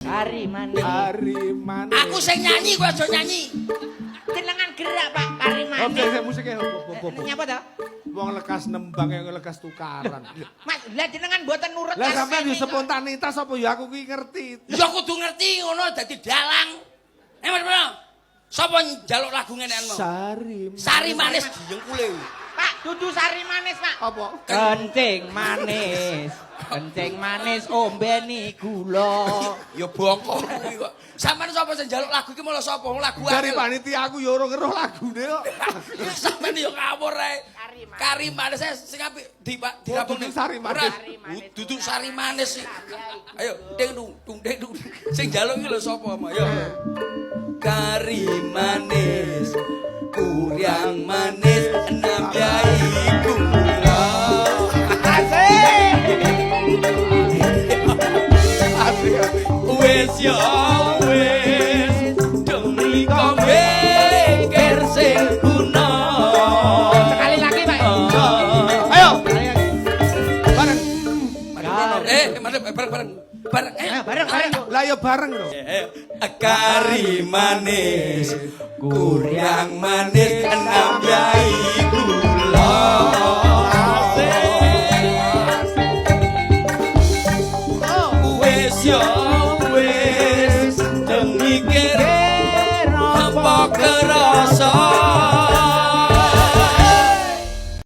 Kari manis. Kari manis. Aku sing nyanyi, kowe aja nyanyi. Jenengan gerak, Pak. Kari Oh, manis. sik musike opo opo. Nyapa to? Wong lekas nembang yang lekas tukaran. Mas, lah jenengan mboten nurut Lah karo sampean yo kene kok. spontanitas apa ya aku ki ngerti. Ya kudu ngerti ngono dadi dalang. Eh, Mas Bro. Sapa njaluk lagu ngenean mau? Sari. Sari manis diyengkule. Pak, dudu sari manis, Pak. Apa? Kencing manis. Kencing manis ombeni gula. Ya bongko kuwi kok. Sampeyan sapa sing njaluk lagu iki malah sapa? Wong lagu Dari angel. panitia aku yo ora ngeruh lagune kok. Sampeyan yo ngawur ae. Kari manis. Kari manis eh, sing apik di Pak dirapung duduk sari manis. Sari manis. Duduk sari manis sih. Ayo ding dung dung ding dung. Sing njaluk iki lho sapa, Mak? Yo. Kari manis, kurang manis, nambyai gula. Asik. Asik asik. Wis yo wis, demi mikir sing guna. Sekali lagi, Pak. Ayo. Bareng. Eh, madep, bareng bareng. Bareng. Ayo, bareng, bareng. Lah yo bareng lho. Kari manis, kurang manis, nambyai gula. Asik. Wis yo